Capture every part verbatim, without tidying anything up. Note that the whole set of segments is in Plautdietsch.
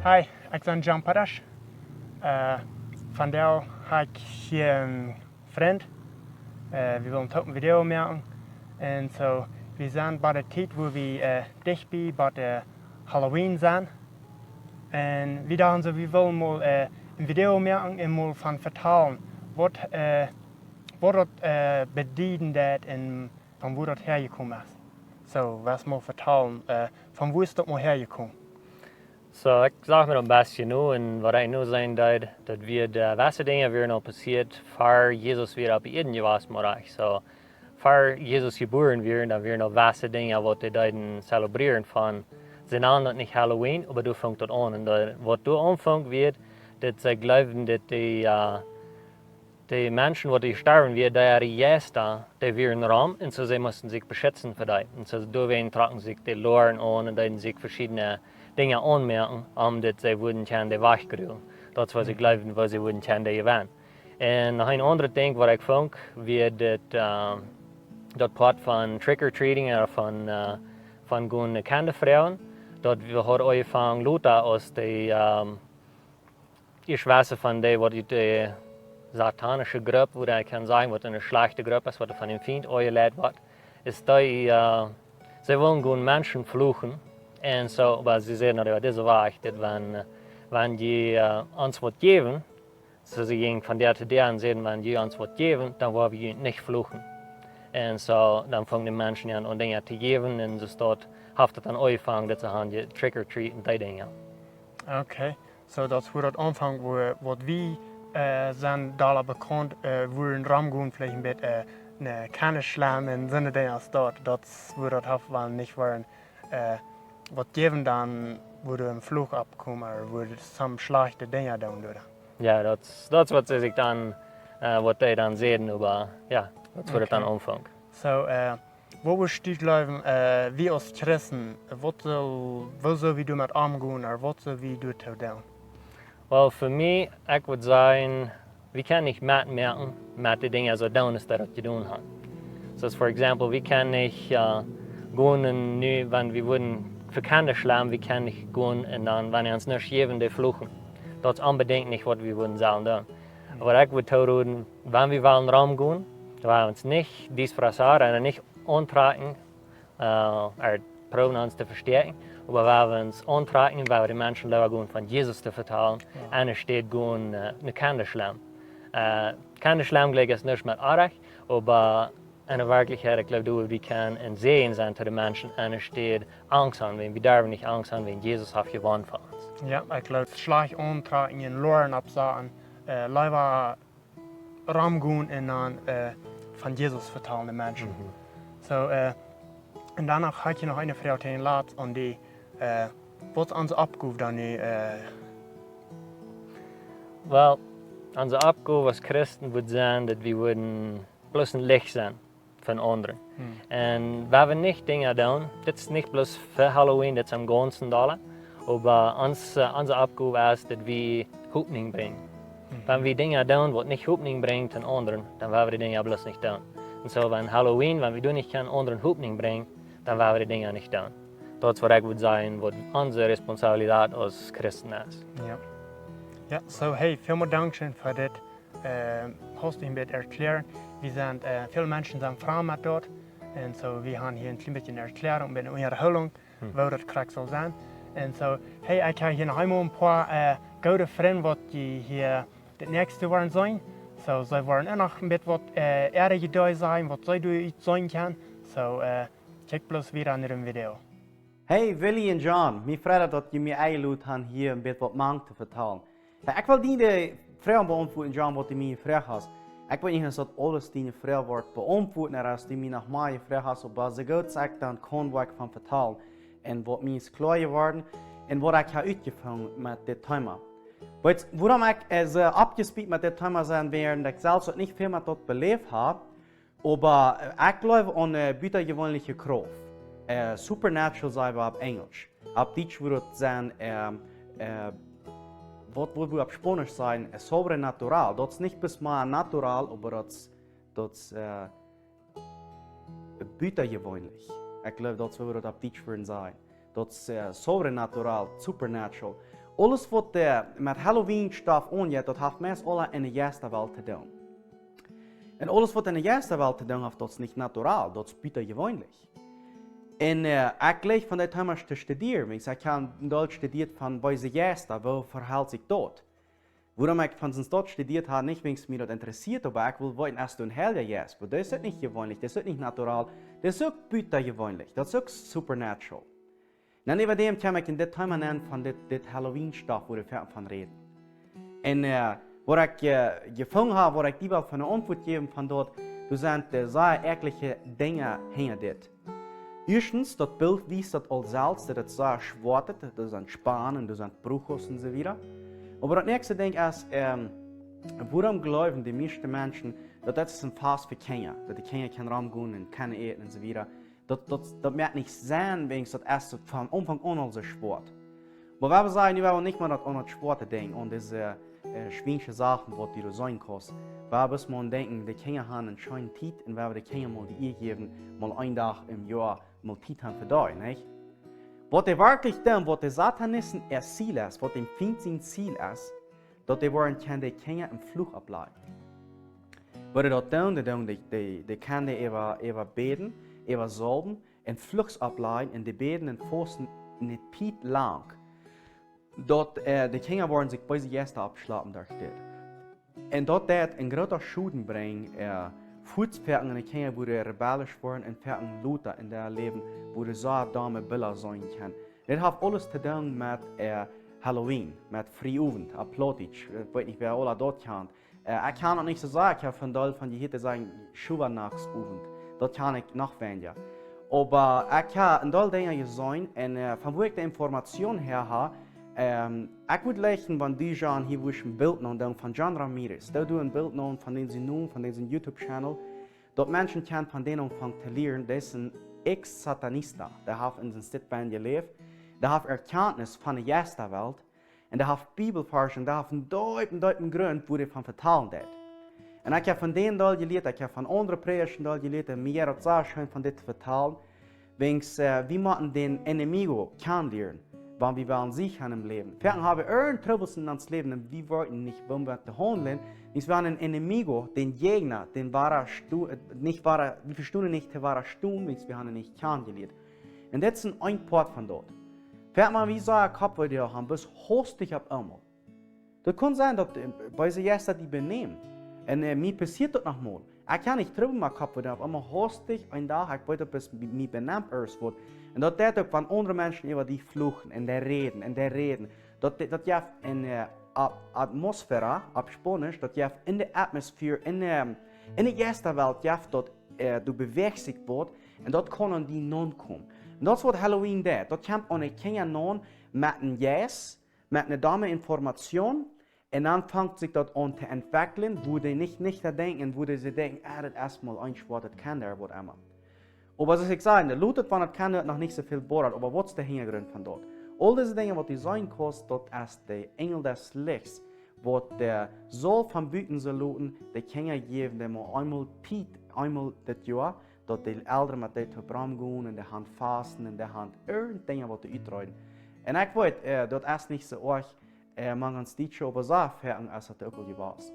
Hi, ekj sie John Padasch. Äh, vondoag hab ekj hia een Frint. Äh, wie wellen uk een Video moaken. Un soo, wie sent bie de Tiet, wua wie, äh, dicht bie, bie de Halloween sent. Un wie dochten soo, wie wellen mol, äh, een Video moaken un mol von vetalen, waut, äh, waut daut, äh, bedieden deed un von wua daut häajekomen es. Soo, waut mol vetalen, äh, von wua es daut mol häajekomen? Soo, ekj sach mie een bät no un waut ekj nu seenen deed, daut wia de, waut fa Dinja wieren aul passieet, ver Jesus wia opp Ieed jewast, mau ekj. Soo, ver Jesus jebuaren wia, dan wieren aul waut fa Dinja, waut dee deeden zelebrieren von, see nanden daut nich Halloween, oba doa funk daut aun. Un doa, waut doa aunfunk wia, daut see jleewden, daut dee, äh, de Menschen, waut jestorwen wieren, dee äare Jeista, dee wieren rom, un soo see musten sikj beschitzen fa dee. Un soo doawäajen trocken see sikj de Loaren aun un deeden sikj veschiedne Dinja aunmoaken, om daut see wudden kjennen dee wajchgrulen. Daut es waut see jleewden, waut see wudden kjennen dee jewennen. Un noch een aundret Dinkj, waut ekj funk, wia daut, äh, daut Poat von trick or treating, ooda von, äh, von gonen no Kjinja froagen, daut wia, haud aunjefongen lota aus dee, ähm, ekj weet von dee, waut ut de satanische Grupp, wua ekj kaun sajen, waut eene schlajchte Grupp es, waut von dän Fient aunjeleit woat, es dee, äh, see wellen gonen Menschen fluchen. Un soo, oba see säden daut äwa dise Wajch, daut wan, äh, wan jie, äh, ons waut jäwen, soo see jinjen von Däa to Däa un säden, wan jie ons waut jäwen, dan woa wie junt nich fluchen. Un soo, dan fungen de Menschen aun, aun Dinja to jäwen, un soo daut haft daut dan aunjefongen, daut see haben je trick or treat un dee Dinja. Okay. Soo, daut es wua daut aunfunk, wua, waut wie, äh, sent dolla bekaunt, äh, wua een romgonen veleicht een bät, äh, een Kjinja schlanen un soone Dinja aus daut. Daut es wua daut haft, wan nich woaren, äh, waut jäwen, dan wudd een Fluch oppkomen, ooda wudd some schlajchte Dinja doonen, ooda? Jo, daut es, daut es waut see sikj dan, äh, waut dee dan säden, oba jo, daut es wua daut dan aunfunk. Soo, äh, waut wurscht du jleewen, äh, wie aus Christen, waut saul, woo saul wie doamet omgonen, ooda waut saul wie doatoo doonen? Well, fa mie, ekj wudd sajen, wie kjennen nich metmoaken met de Dinja soo doonen, aus dee daut jedonen haben. Soo, for example, wie kjennen nich, äh, gonen un nu, wan wie wudden fa Kjinja schlanen, wie kjennen nich gonen un dan, wan see ons nuscht jäwen, dee fluchen. Daut es onbedinjt nich waut wie wudden sellen doonen. Oba ekj wudd toroden, wan wie wellen romgonen, dan woa wie ons nich disfrazar un nich auntrakjen, äh, ooda proowen ons to vestäakjen, oba woa wie ons auntrakjen, woa wie de Menschen leewa gonen von Jesus to vetalen, jo, enne Städ gonen, äh, no Kjinja schlanen. Äh, Kjinja schlanen jlikj es nuscht met oajch, oba enne Werkjlichkjeit, ekj jleew, doa wie kjennen een Säajen sennen to de Menschen, enne Städ Angst haben, wan wie doaräwa nich Angst haben, wan Jesus haft jewonnen fa ons. Jo, ekj jleew, schlajcht auntrakjen un Loaren oppsaten, äh, leewa romgonen un dan, äh, von Jesus vetalen de Menschen. Mhm. Soo, äh, un doano hab ekj noch eene Froag to dän latsten, un dee, äh, waut es onse Oppgow dan nu, äh? Well, onse Oppgow aus Christen wudd sennen, daut wie wudden bloos een Licht sennen fa aundre. Hm. Un wan wie nich Dinja doonen, dit es nich bloos fa Halloween, dit es aum gaunzen Dach, oba onse, äh, onse Oppgow es, daut wie Hopninj brinjen. Hm. Wan wie Dinja doonen, waut nich Hopninj brinjt aun aundre, dan woa wie de Dinja bloos nich doonen. Un soo, wan Halloween, wan wie doa nich kjennen aundre Hopninj brinjen, dan woa wie de Dinja nich doonen. Daut es waut ekj wudd sajen, waut onse Responsabilität aus Christen es. Jo. Jo, soo, hey, välmol dankscheen fa dit. Äh, hast du een bät erkjläaren. Wie sent, äh, väl Menschen sent framd met daut. Un soo, wie haben hia een kjlien bät Erkjläarunk, een bät Unjahoolunk, hm, woo daut krakjt saul sennen. Un soo, hey, ekj hab hia noch eemol een poa, äh, goode Frind, waut dee hia daut näakjste woaren seenen. Soo, see woaren uk noch een bät waut, äh, äare Iedee sajen, waut see doa ut seenen kjennen. Soo, äh, kjikj bloos wieda aun dän Video. Hey Willy un John, mie freit daut jie mie enjelot haben, hia een bät waut mank to vetalen. Jo, ekj well die de Froag beauntwuaden, John, waut du mie jefroacht hast. Ekj weet nich, aus daut aules diene Froag woat beauntwuaden, ooda aus du mie noch mea jefroacht hast, oba soo goot aus ekj dan kaun, woa ekj von vetalen. Un waut mie es kloa jeworden, un waut ekj hab utjefungen met dit Thema. Weetst, wuarom ekj, äh, soo oppjespiet met dit Thema sie, wiels ekj selfst uk nich väl met daut beläft hab, oba, äh, ekj jleew aun, äh, butajeweenelje Krauft. Äh, supernatural saj wie opp Enjelsch. Opp Dietsch wudd daut sennen, ähm, äh, waut, waut wudd opp Spaunisch sennen, äh, sobrenatural. Daut es nich bloos mau natural, oba daut es, daut es, äh, butajeweenlich. Ekj jleew, daut es woo wie daut opp Dietsch wudden sajen. Daut es, äh, sobrenatural, supernatural. Aules waut met Halloween-Stoff aunjeit, daut haft meist aula enne Jeistawelt to doonen. Un aules waut enne Jeistawelt to doonen haft, daut es nich natural, daut es butajeweenlich. Un ekj jleich von dee Teemasch to studieren, wiels ekj hab en Deel studieet von beese Jeista, woo vehelt sikj daut? Wuarom ekj von soont studieet hab, nich wiels mie daut interessieet, oba ekj wull weeten, es doa een Heilja Jeist, wiels daut es nich jeweenlich, daut es nich natural, daut es uk butajeweenlich, daut es uk supernatural. Un dan äwa däm kjeem ekj en dit Teema nenn von dit, dit Halloween-Stoff, wua wie von räden. Un waut ekj jefungen hab, waut ekj die well fa ne Auntwuat jäwen von daut, doa sent sea äakjliche Dinja hinja dit. Ieeschtens, daut Bilt wiest daut aul selfst, daut et sea schwoat es, daut sent Spanen, daut sent brujos un soo wieda. Oba daut näakjste Dinkj es, wuarom jleewen de mieeschte Menschen, daut daut es een Fast fa Kjinja, daut de Kjinja kjennen romgonen un kjennen äten un soo wieda? Daut, daut, daut moakt nich Senn, wiels daut es von Aunfank aun aul soo schwoat. Oba wie sajen, nu woa wie nich mea daut aun daut schwoate denkjen, aun dise schwiensche Sachen, waut du doa seenen kaust. Wie motten mol denkjen, de Kjinja haben eene scheene Tiet un wie woaren de Kjinja mol de Ea jäwen, mol een Dach em Joa mol Tiet haben fa dee, nich? Waut dee werkjlich doonen, waut de Satanisten äa Ziel es, waut däm Fient sien Ziel es, daut dee woaren kjennen de Kjinja een Fluch oppläajen. Waut dee daut doonen, dee doonen, dee, dee, dee kjennen dee äwa, äwa bäden, äwa saulwen, un Fluchs oppläajen, un dee bäden un fausten ne Tiet lang, daut de Kjinja woaren sikj beese Jeista oppschlapen derch dit. Un daut deit een groota Schoden brinjen, fuaz fa de Kjinja, wua dee rebellisch woaren un fa lota en äa Läwen, wua dee soo domme Bilda seenen kjennen. Dit haft aules to doonen met Halloween, met Frieowent, opp Plautdietsch, ekj weet nich, wäa aula daut kjant. Ekj kjan daut nich soo sea, ekj hab von Deel von jehieet, dee sajen Schuwanaksowent. Daut kjan ekj noch weinja. Oba ekj hab en Deel Dinja jeseenen un von wua ekj de Information häa hab, ekj wudd jleichen, wan du, John, hia wurscht een Bilt naundoonen von John Ramirez. Doo du een Bilt naun von dän sien Nomen, von dän sien YouTube-Channel, daut Menschen kjennen von dän aunfangen to lieren, dee es een Ex-Satanista. Dee haft en sien Stekj bennen jeläft, dee haft Erkjantnis von de Jeistawelt, un dee haft Bibelvarsch, un dee haft een deepen, deepen Grunt, wua dee von vetalen deit. Un ekj hab von dän Deel jelieet, ekj hab von aundre Prädjasch een Deel jelieet, un mie jeit daut sea scheen von dit to vetalen, wiels wie motten dän Enemigo kjanen lieren, wan wie wellen Sieg haben em Läwen. Foaken hab wie irjent Trubbels en ons Läwen un wie weeten nich, woo wie to haundlen, wiels wie haben een Enemigo, dän Jäajna, dän woaren sto-, nich woaren, wie vestonen nich to woaren stonen, wiels wie haben am nich kjanen jelieet. Un dit es een, een Poat von daut. Foaken wan wie soo Koppwee haben, best hastich opp eemol. Daut kaun sennen, daut beese Jeista die benämen. Un mie passieet daut noch mol. Ekj hab nich Trubbel met Koppwee, oba opp eemol hastich een Dach, ekj weet, daut es mie, mie benämt irjentwaut. Un daut deit uk, wan aundre Menschen äwa die fluchen un dee räden un dee räden. Daut, daut jeft eene Atmosphäre, opp Spaunisch, daut jeft en de Atmosphäre, en de, en de Jeistawelt jeft daut, du bewäajchst die waut, un daut kaun aun die naunkomen. Un daut es waut Halloween deit. Daut kjemt aun de Kjinja naun met een Jeist, met ne domme Information, un dan fangt sikj daut aun to entwekjlen, wua dee nich, nich to denkjen, wua dee denkjen, ah, daut es mol een schwoat, daut kjenn ekj, waut emma. Oba soo aus ekj säd, de Lot, wan daut kjenn, daut noch nich soo väl boat, oba waut es de Hinjagrunt von daut? Aul dise Dinja, waut du seenen kaust, daut es de Enjel des Lichts, waut dee saul von buten soo loten, de Kjinja jäwen, dee mol eemol Tiet, eemol daut Joa, daut de Elren met dee to Bram gonen un dee han Fasten un dee han irjent Dinja, waut dee utreiden. Un ekj weet, daut es nich soo oajch, mank ons Dietsche, oba soo foaken es daut uk aul jewast.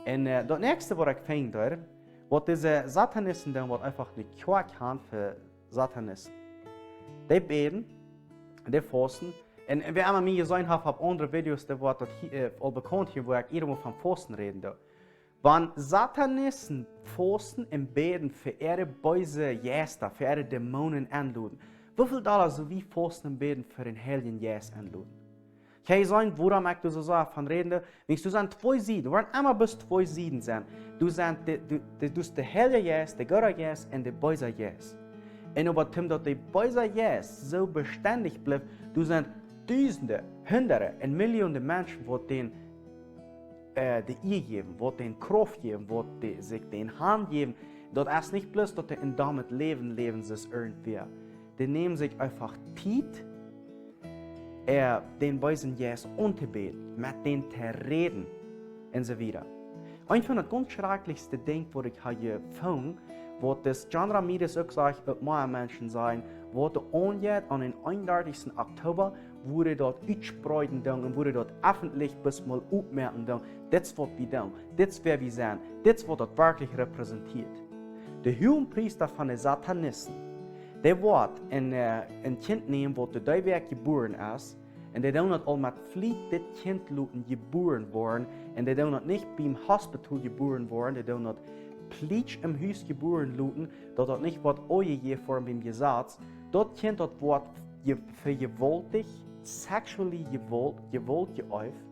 Un daut näakjste, waut ekj finj doa, waut dise Satanisten doonen, waut eefach ne Kjoakj han fa Satanisten. Dee bäden, dee fausten. Un wäa emma mie jeseenen haft opp aundre Videos, dee woat daut aul bekaunt hia, wua ekj irjentwua von Fausten räden doo. Wan Satanisten fausten un bäden fa äare beese Jeista, fa äare Dämonen enloden, woo väl dolla sull wie fausten un bäden fa dän Heiljen Jeist enloden? Kjenn jie seenen, wuarom ekj doa soo sea von räden doo? Wiels doa sent twee Sieden, woaren emma bloos twee Sieden sennen. Doa sent de, de, de, doa es de Heilja Jeist, de gooda Jeist un de beesa Jeist. Un oba toom daut de beesa Jeist soo bestendich blift, doa sent Dusende, Hunderte un Millionen Menschen, waut dän de Ea jäwen, waut dän Krauft jäwen, waut dee sikj dän Haunt jäwen, daut es nich bloos daut dee en domet Läwen läwen, soo aus irjentwäa. Dee nämen sikj eefach Tiet, dän beesen Jeist auntobäden, met dän to räden, un soo wieda. Eent von daut gaunz schrakjlichste Dinkj, waut ekj hab jefungen, waut dis John Ramirez uk sajcht, uk mea Menschen sajen, Waut doa aunjeit aun dän eenundartichsten Oktober, woo dee daut utspreeden doonen un woo dee daut effentlich bloos mol oppmoaken doonen. Dit es waut wie doonen. Dit es wäa wie sent. Dit es waut daut werkjlich repräsentieet. De Huagenpriesta von de Satanisten, dee woat een, äh, een Kjint nämen waut de Dach jebuaren es, un dee doonen daut aul met Fliet dit Kjint loten jebuaren woaren, un dee doonen daut nich biem Hospital jebuaren woaren, dee doonen daut plietsch em Hus jebuaren loten, daut daut nich woat aunjejäft woaren biem Jesaz. Daut Kjint daut woat je-, vejewalticht, sexually Jewault, Jewault jeeeft.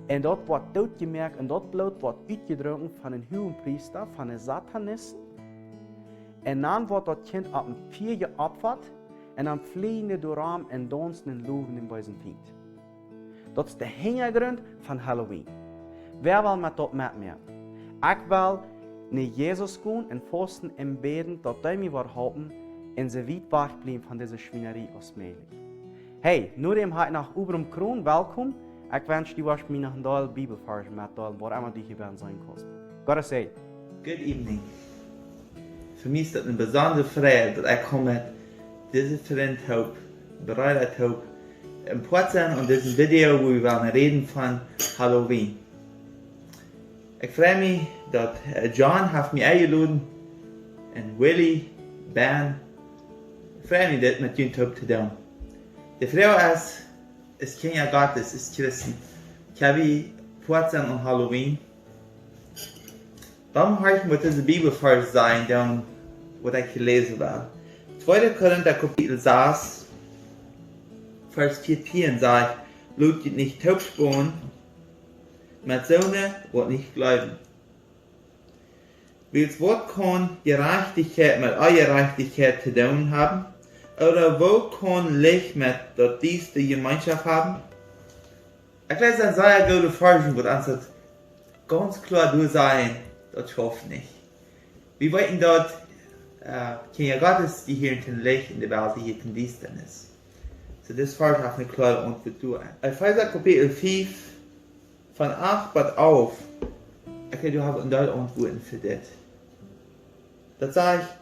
Un daut woat dootjemoakt un daut Bloot woat utjedrunken von een Huagenpriesta, von de Satanisten. Un dan woat daut Kjint opp een Fia jeopfat un dan fleajen dee doaromm un daunsen un lowen dän beesen Fient. Daut es de Hinjagrunt von Halloween. Wäa well met daut metmoaken? Ekj well no Jesus gonen un fausten un bäden, daut hee mie woat halpen un soo wiet wajch bliewen von dise Schwienarie aus mäajlich. Hey, nu däm ha ekj noch Obram Kroon, welkom. Ekj wensch, du woascht mie noch een Deel Bibelvarsch metdeelen, waut emma du hia bie ons sennen kaust. Gottes Segen. Good evening. Fa mie es daut eene besondre Freid, daut ekj kaun met dise Frind toop, Breeda toop, een Poat sennen aun dise Video, woo wie wellen räden von Halloween. Ekj frei mie, daut, äh, John haft mie enjeloden un Willy, Ben, ekj frei mie, dit met junt toop to doonen. De Froag es, aus Kjinja Gottes, aus Christen, kjenn wie Poat sennen aun Halloween? Dan hab ekj mott dise Bibelvarsch sennen, dan waut ekj jeläsen hab. Tweede Korinta Kapitel sas, Varsch vieetieen sajcht: "Lot junt nich toopsponen met soone, waut nich jleewen." Wiels waut kaun Jerajchtichkjeit met Onjerajchtichkjeit to doonen haben? Ooda woo kaun Licht met daut Diestre Jemeenschoft haben? Ekj jleew, daut sent sea goode Varschen, waut ons daut gaunz kloa doasajen, daut schauft nich. Wie weeten daut, äh, Kjinja Gottes, dee hieren toom Licht un de Welt, dee hieet toom Diestanis. Soo, dit Varsch haft eene kloare Auntwuat doa. Efeesa Kapitel fief, von acht bat alf. Ekj jleew, doa hab wie eene Auntwuat fa dit. Daut sajcht: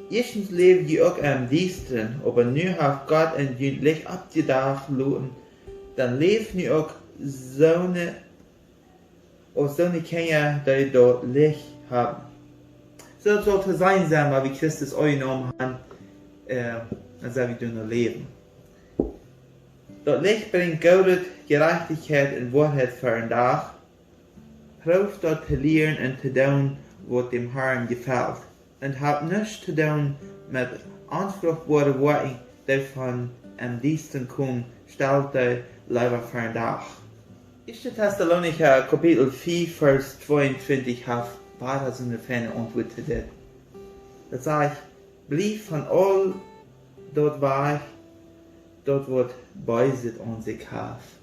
"Ieeschtens läwd jie uk em Diestren, oba nu haft Gott en junt Licht oppjedocht loten, dan läft nu uk soone, aus soone Kjinja, dee daut Licht haben." Soo, daut saul to seenen sennen, wan wie Christus aunjenomen haben, äh, dan sent wie doa no läwen. Daut Licht brinjt Goodet, Jerajchtichkjeit un Woarheit ver dän Dach. Prooft daut to lieren un to doonen, waut däm Harn jefelt. Un haft nuscht to doonen met onfruchtboare Woakjen, dee von em Diestren komen, stalt dee leewa ver dän Dach. Ieeschte Tessalonicha Kapitel fief, Varsch tweeuntwintich haft wada soone feine Auntwuat to dit. Daut sajcht: "Bliewt von aul daut wajch, daut waut Beeset aun sikj haft."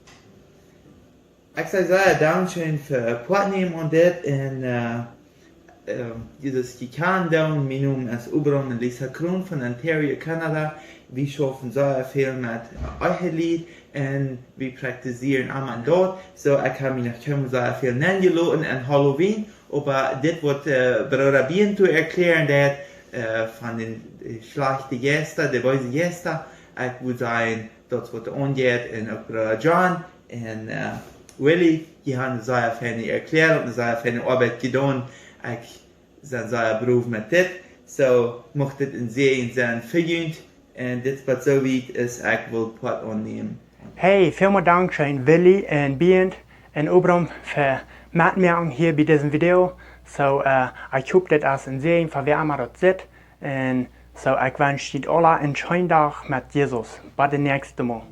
Ekj saj sea dankscheen fa Poat nämen aun dit un, äh, äh, dit jekjant doonen. Mien Nomen es Obram un Lisa Kroon von Ontario, Kanada. Wie schaufen sea väl met Ehelied un wie praktizieren emma daut. Soo, ekj hab mie noch kjeenmol sea väl nenjeloten aun Halloween, oba dit waut, äh, Brooda Biento erkjläaren deed, äh, von de, äh, schlajchte Jeista, de beese Jeista, ekj wudd sajen, daut es waut aunjeit, un uk Brooda John un, äh, Willy, dee haben eene sea feine Erkjläarunk, eene sea feine Oabeit jedonen. Ekj sie sea proud met dit. Soo, mucht dit een Säajen sennen fa junt. Un dit es waut soo wiet es, ekj well Poat aunnämen. Hey, välmol dankscheen, Willy un Biento un Obram, fa metmoaken hia bie disen Video. Soo, äh, ekj hop, dit es een Säajen fa wäa emma daut sitt. Un soo, ekj wensch junt aula een scheenen Dach met Jesus. Bat daut näakjste Mol.